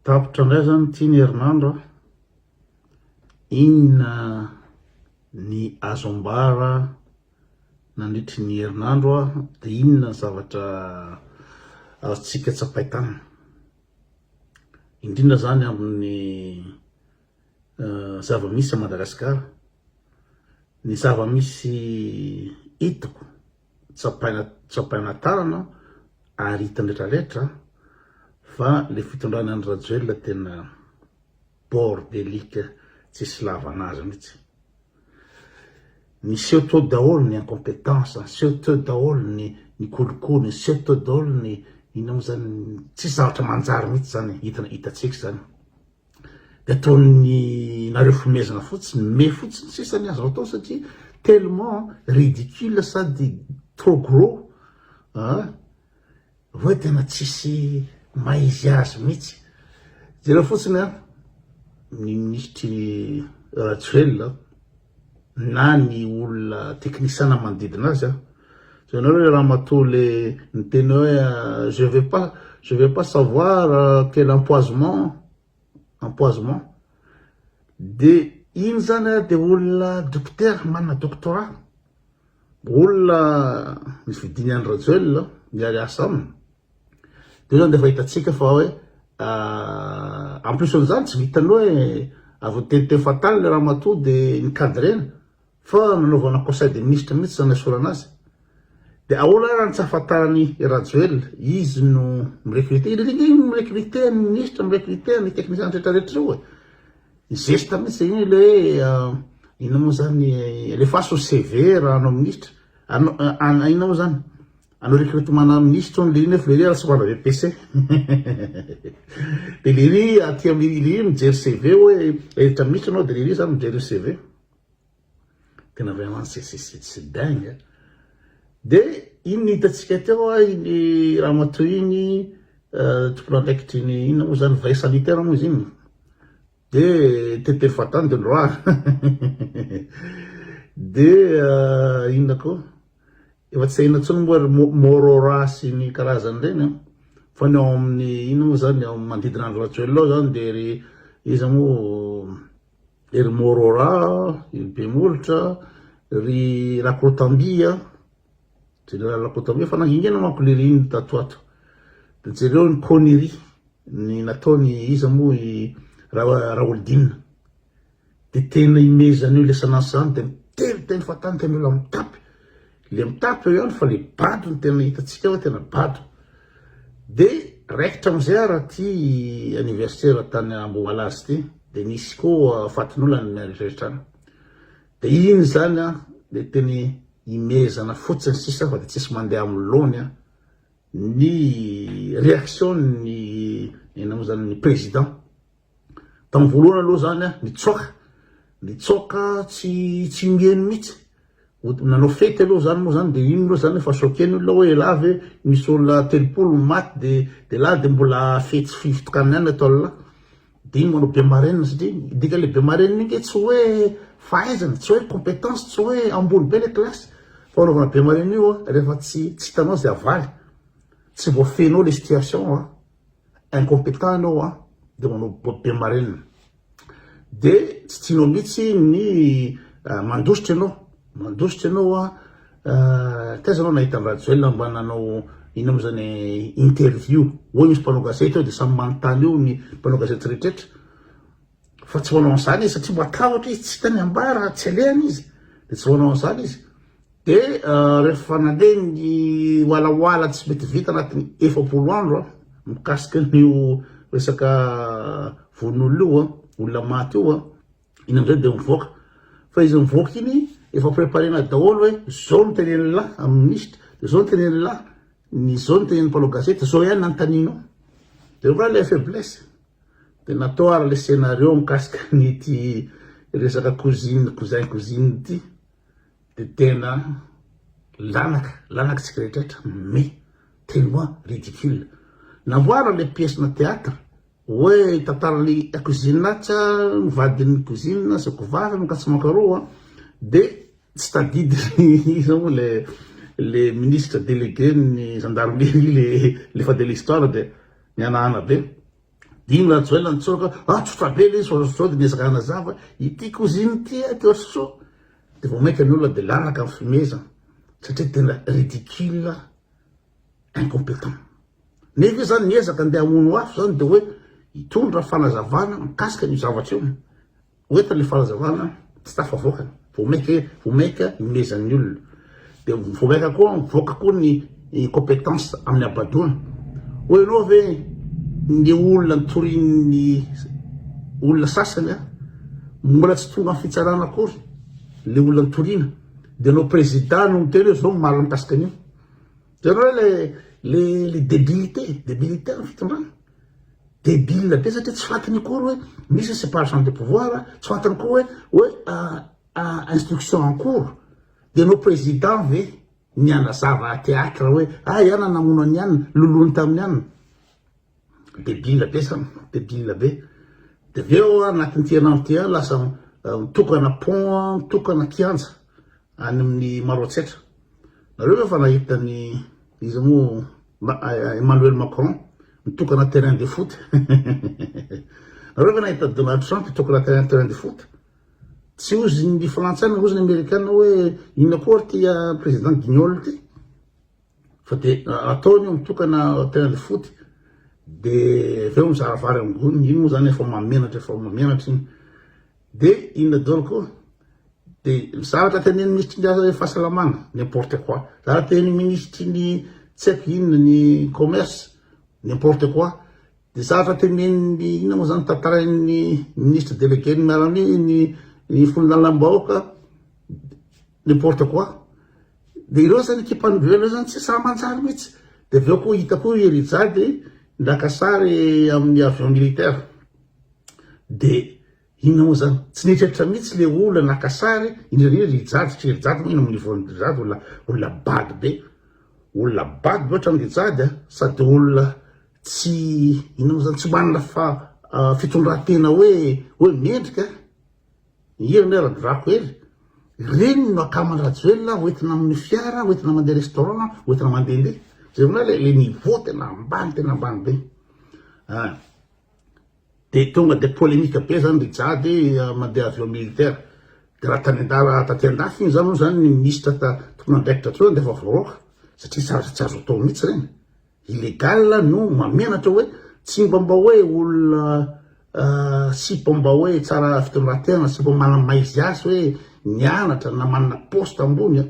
Tapitra indray zany ity ny herinandro a! Inona ny azo ambara nandritry ny herinandro a? Dia inona ny zavatra azontsika tsapain-tanana? Indrindra zany amin'ny zava-misy à Madagasikara. Ny zava-misy hitako, tsapaina tsapaina tanana ary hitan'ny retraretra fa le fitondrana an'i Rajoelina tena bordelique tsisy ilavana azy mihitsy. Niseho teo daholo ny incompetence, niseho teo daholo ny ny kolikoly, niseho teo daholo ny inona moa zany, tsisy zavatra manjary mihitsy zany hita hitantsika zany. De ataon'ny nareo fomezana fotsiny, me fotsiny sisa ny azo atao satria tellement ridicule sady trop gros ah, hoe tena tsisy maha izy azy mihitsy. Jereo fotsiny an, ny minisitry Rajoelina na ny olona teknisiana manodidina azy an, jereo le ramatoa le niteny hoe je vais pas, je vais pas savoir quel empoisement, empoisement, de iny zany an de olona dokotera manana doctorat, olona nifidiny an'i Rajoelina miara-hiasa aminy, de zany de efa hitantsika fa hoe en plus an'izany tsy vitan'ny hoe avy niteniteny fahatany le ramatoa de ni-cadrena fa nanaovana conseil des ministres mihitsy zany nesorana azy, de ahoana ary ny tsy ahafantaran'i Rajoelina, izy no mi-recruter, izy ange no mi-recruter ny ministre, mi-recruter ny technicien retraretra reo e, ny geste mihitsy iny le hoe inona moa zany alefaso ny CV raha hanao ministre, inona moa zany. Anao recrutement na minisitra hono lery nefa lery ary tsy manana BEPC. De lery aty amin'ny lery mijery CV hoe hevitra minisitra anao de lery zany mijery ny CV. Tena vraiment c'est c'est c'est dingue. Hein. De iny ny hitantsika teo a iny ramatoa iny euh, tompon'andraikitry ny inona moa zany veille sanitaire moa izy iny. De tetely fahatany de noir. De euh, inona koa? Efa tsy ahina intsony moa ry Morora sy ny karazany ireny an! Fa ny ao amin'ny inona moa zany, ao amin'ny manodidina an'i Rajoelina ao zany dia ry iza moa, ry Morora, ry Bemolotra, ry Rakotamby an, Général Rakotamby efa nangingina manko lery iny tato ho ato. Dia jereo ny connerie ny nataony iza moa i Raholdina. De tena imezan'io le sanansa zany de miteniteny fahatany tena olona mitapy, le mitapy eo ihany fa le bado no tena hitantsika hoe tena bado. De raikitra amizay ara ty anniversaire tany Ambohimalaza ty de nisy koa fatin'olona nieritreritra any. De iny zany an le teny imezana fotsiny sisa fa de tsisy mandeha amin'ny laony an ny réaction ny inona moa zany ny président. Tamin'ny voalohany aloha zany a, nitsoaka, nitsoaka tsy tsy miheno mihitsy, nanao fety aloha zany moa zany de iny aloha zany efa choqué ny olona hoe elah ve misy olona 30 no maty de de elah de mbola fety sy fitokanana ihany ataon'lah, de iny manao be marenina satria ny dikan'le be marenina iny nge tsy hoe fahaizana, tsy hoe compétence, tsy hoe ambony be le classe fa fanaovana be marenina io a rehefa tsy tsy hitanao zay avaly, tsy voafehinao le situation a. Incompetent ianao an, de manao be marenina. De tsy tianao mihitsy ny mandositra ianao, mandositra ianao an, taiza anao nahita an'i Rajoelina mba nanao inona moa zany interview, hoy misy mpanao gazety eo de samy manontany eo ny mpanao gazety rehetrarehetra, fa tsy manao an'izany izy satria matahotra izy, tsy hitany ambara, tsy alehany izy, de tsy manao an'izany izy. Dia rehefa nandeha ny walahoala tsy mety vita anatin'ny 40 andro mikasika an'io resaka vono olona io, olona maty io, iny amin'izay dia mivoaka. Fa izy mivoaka iny efa préparena daholo hoe zao no tenenin'lah amin'ny minisitra, dia zao no tenenin'lah, ny zao no tenenin'ny mpanao gazety, zao ihany no anontanianao. Dia voilà ilay faiblesse. Dia natao ary ilay scénario mikasika an'ity resaka cousine, cousin cousine ity. De tena lanaka, lanaka tsika rehetrarehetra mais tellement ridicule. Namboarina le pièce na théâtre hoe tantaran'ny cousine tsa ny vadin'ny cousine sy kovavy mikatso makaroa de tsy tadidy iza moa le le ministre délégué ny gendarmerie le le fa de l'histoire de nihanahana be. Dimy Rajoelina nitsoaka, ah tsotra be le izy fa zao dia miezaka hanazava, ity cousine ity a, ty ohatr'izao. Dia vao mainka ny olona dia laraka ny fimezana satria tena ridicule, incompetent. Nefa izy zany miezaka andeha hamono afo zany dia hoe hitondra fanazavana mikasika an'io zavatra io. Hoentina ilay fanazavana tsy tafavoakany, vao mainka vao mainka ihomezan'ny olona. Dia vao mainka koa mivoaka koa ny incompétence amin'ny habadoana. Hoy ianao ve ny olona nitorian'ny olona sasany a, mbola tsy tonga amin'ny fitsarana akory le olona nitoriana, dia ianao président no miteny hoe zao ny marina mikasika an'io. Hitanareo le le le débilité, débilité amin'ny fitondrana. Débile be satria tsy fantany akory hoe misy séparation des pouvoirs, tsy fantany koa hoe hoe instruction en cours. Dia anao président ve ny hanazava théâtre hoe ah iana namono an'i anona, loloiny tamin'i anona. Débile be zany, débile be. Dia avy eo anatin'ity herinandro ity ihany lasa mitokana pont, mitokana kianja any amin'ny Maroantsetra. Nareo ve efa nahita ny iza moa Emmanuel Macron mitokana terrain de foot? Nareo ve nahita Donald Trump mitokana terrain terrain de foot? Tsy ozy ny frantsay na ozy ny amerikana hoe inona koa ary ty président guignol ty? Fa de ataony io mitokana terrain de foot de avy eo mizara vary amin'ny gony, iny moa zany efa mahamenatra efa mahamenatra iny. De inona daholo koa? De zavatra tenenin'ny minisitry ny fahasalamana, n'importe quoi. Zavatra tenenin'ny minisitry ny tsy haiko inona ny commerce, n'importe quoi. De zavatra tenenin'ny inona moa zany tantarain'ny ministre délégué ny miaramila ny ny folonalam-bahoaka, n'importe quoi. De ireo zany ekipan'ny ireo zany tsy sahy manjary mihitsy. De avy eo koa hita koa i Rijade naka sary amin'ny avion militaire. De Inona moa zany? Tsy nieritreritra mihitsy le olona naka sary, indrindra indrindra i Rijady, satria Rijady moa eny amin'ny niveau-n'i Rijady olona olona bado be, olona bado be ohatran'i Rijady a, sady olona tsy inona moa zany, tsy manana fa fitondran-tena hoe hoe mendrika, iry anie Radrako ery, ireny no akaman-dRajoelina hoentina amin'ny fiara, hoentina mandeha restaurant, hoentina mandehandeha, jereo le le niveau tena ambany tena ambany be. Ah. De tonga de polemique be zany ry Jady mandeha avion militaire. De raha tany an-dala taty an-dafy iny zany moa zany ny ministre ta tompon'andraikitra teo de efa voaroaka satria zavatra tsy azo atao mihitsy reny. Illégal no mahamenatra hoe tsy mba mba hoe olona sipa mba hoe tsara fitondran-tena, sipa manana maha izy azy hoe nianatra na manana poste ambony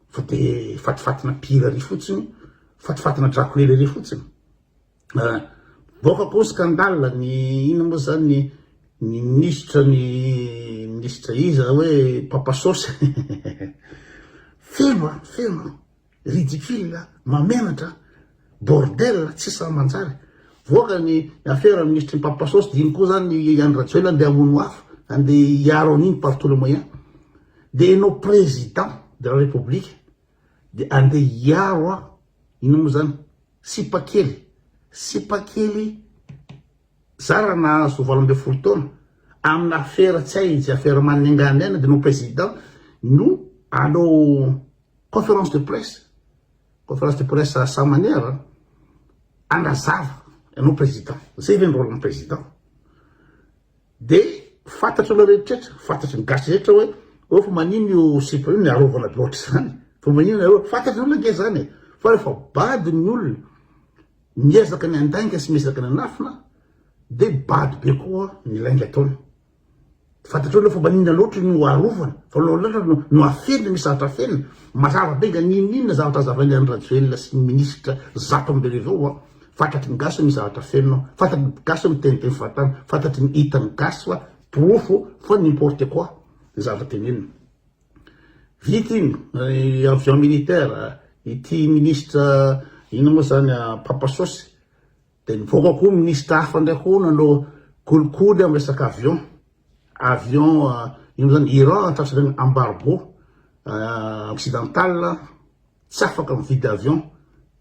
fa de fatifatina pire ary fotsiny, fatifatina drakoely ary fotsiny. Mivoaka koa scandale ny inona moa zany ny ny minisitra ny minisitra iza hoe papa saosy feno a feno a ridicule mahamenatra bordel tsy sahy manjary voaka ny affaire minisitry ny papa saosy de iny koa zany i Andry Rajoelina andeha hamono afo andeha hiaro an'iny par tous les moyens de enao président de la république de andeha hiaro a inona moa zany Sipa kely, sipa kely zara nahazo 18 taona, amina afera tsy hay izay afera manenganena de no président no hanao conférence de presse, conférence de presse à sa manière, hanazava ianao président, zay ve ny rôle ny président? De fantatry olona rehetra, fantatry ny gasy rehetra hoe oh fa manino io sipa io niarovana be ohatr'izany, fa manino nareo, fantatry ny olona ange zany e, fa rehefa bado ny olona miezaka ny handainga sy miezaka ny hanafina de bado be koa ny lainga ataony. Fantatry olona fa maninona loatra no arovana, fa loatra no no afenina, misy zavatra afenina, mazava be nga n'inon'inona zavatra azavain'i Andry Rajoelina sy ny minisitra 100 ao an. Fantatry ny gasy hoe misy zavatra afenina ao, fantatry ny gasy hoe miteniteny fahatany, fantatry ny hitan'ny gasy fa porofo fa n'importe quoi ny zavatra tenenina. Vita iny, avion militaire, ity ministre inona moa zany papa saosy, de nivoaka koa ministre hafa ndray koa nanao kolikoly am resaka avion, avion inona moa zany Iran tratran'ny embargo occidental, tsy afaka mividy avion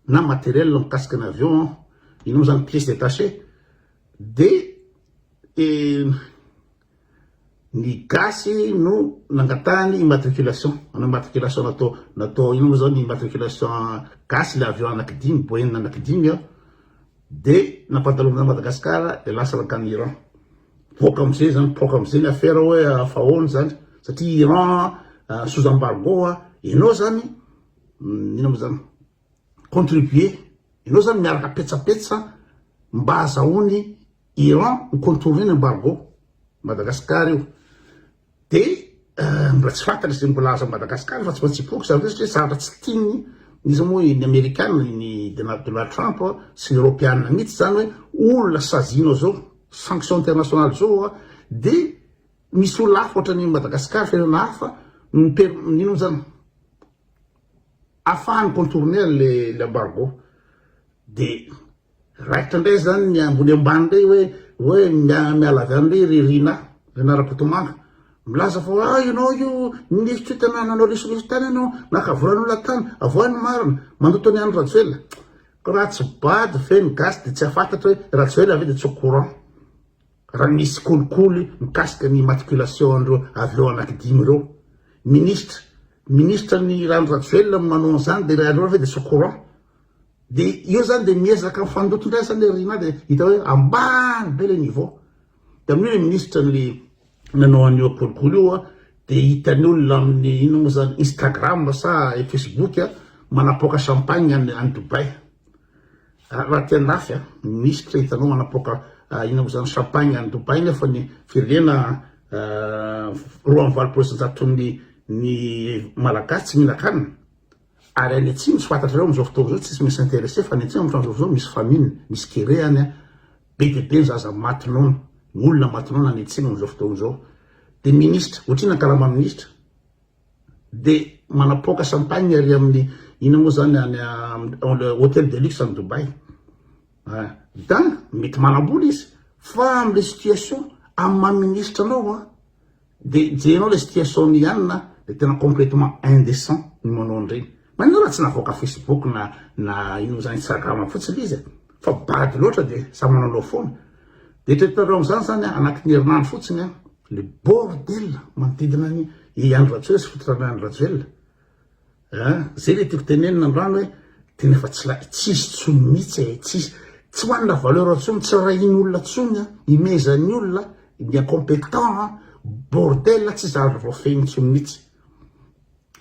na matériel mikasika ny avion ino moa zany pièce détachée de ny gasy no nangatahany immatriculation manao immatriculation natao natao ino moa zany immatriculation gasy le avion anaky dimy boeing anaky dimy a. De nampandalovina an'i Madagascar de lasa nankany Iran. Poaka amizay zany, poaka amizay ny affaire hoe fa ahoana zany satria Iran sous embargo enao zany inona moa zany contribuer, enao zany miaraka petsapetsa mba azahoany Iran mi contourner ny embargo Madagascar io. De mbola tsy fantatra izay mbola azo Madagascar fa tsy maintsy hipoaka izany hoe satria zavatra tsy tiany iza moa ny amerikana ny Donald Trump sy ny eropeana mihitsy izany hoe olona sazianao zao sanction internationale zao de misy olona hafa ohatran'ny Madagascar firenena hafa miper ino moa zany afahany contourner le l'embargo de Raikitra indray zany ny ambony ambany indray hoe hoe miala avy any indray ry Rinah, Rinah Rakotomanga. Milaza fa ah ianao io minisitra io tena nanao risoriso tany ianao, naka volan'olona tany, avoahy ny marina, mandoto an'i Andry Rajoelina. Ka raha tsy bado ve ny gasy dia tsy hahafantatra hoe Rajoelina ve dia tsy au courant raha misy kolikoly mikasika ny immatriculation an'ireo avion anaky dimy ireo. Minisitra, minisitra ny Andry Rajoelina no manao an'izany dia ry Andry ve dia tsy au courant. De eo zany de miezaka mifandoto indray zany le Rinah de hita hoe ambany be le niveau. De amin'io le ministre ny nanao an'io kolikoly io a de hitan'ny olona amin'ny inona moa zany Instagram sa Facebook a manapoaka champagne any any Dubaï. Raha aty andafy a ministre hitanao manapoaka inona moa zany champagne any Dubaï nefa ny firenena 182 ny ny malagasy tsy mihinan-kanina. Ary any atsimo tsy fantatrareo amin'izao fotoana izao tsisy mi s'intéresser fa any atsimo amin'izao fotoana izao misy famine, misy kere any an, be dia be ny zaza maty noana, ny olona maty noana any atsimo amin'izao fotoana izao. Dia ministra, ohatrinona ny karama ministra? Dia manapoaka champagne ary amin'ny inona moa zany any amin'ny hôtel de luxe any Dubaï. Ah, dan mety manam-bola izy fa amin'ilay situation amin'ny maha ministra anao an, De jerenao le situation ny anona de tena complètement indécent ny manao an'ireny. Maninona raha tsy navoaka Facebook na na ino zany Instagram fotsiny le izy e? Fa bado loatra de samy manaonao foana. De eritreretinareo amin'izany zany an, anatin'ny herinandro fotsiny an, le bordel manodidina ny i Andry Rajoelina sy fototr'Andry Andry Rajoelina. An, zay le tiako tenenina androany hoe tena efa tsy la, tsisy tsony mihitsy e, tsisy, tsy manana valeur tsony, tsy rahin'olona tsony an, imezan'ny olona, ny incompétent an, bordel tsy zavatra voafehiny tsony mihitsy.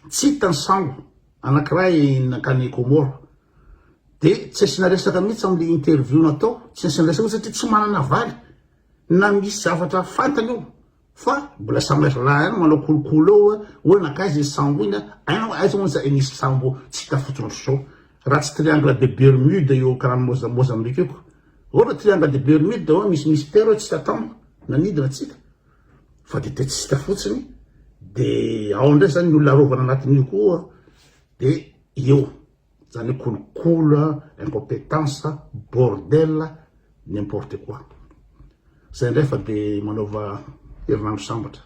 Tsy hita ny sambo anakiray nankany Comores, de tsy asiana resaka mihitsy amle interview natao, tsy asiana resaka mihitsy satria tsy manana valy, na misy zavatra fantany io. Fa mbola samy zalahy ihany manao kolikoly eo hoe nankaiza iny sambo iny a, hainao aiza moa zay nisy sambo tsy hita fotsiny ohatr'izao, raha tsy triangle de Bermude eo karaha Moza Mozambique io ko, ohatra triangle de Bermude hoe misy mystère hoe tsy hita tampoka, nanidina tsy hita, fa de tsy hita fotsiny, de ao indray zany ny olona arovana anatin'io koa de eo. Zany hoe kolikoly, incompetence, bordel, n'importe quoi. Zay indray fa de manaova herinandro sambatra.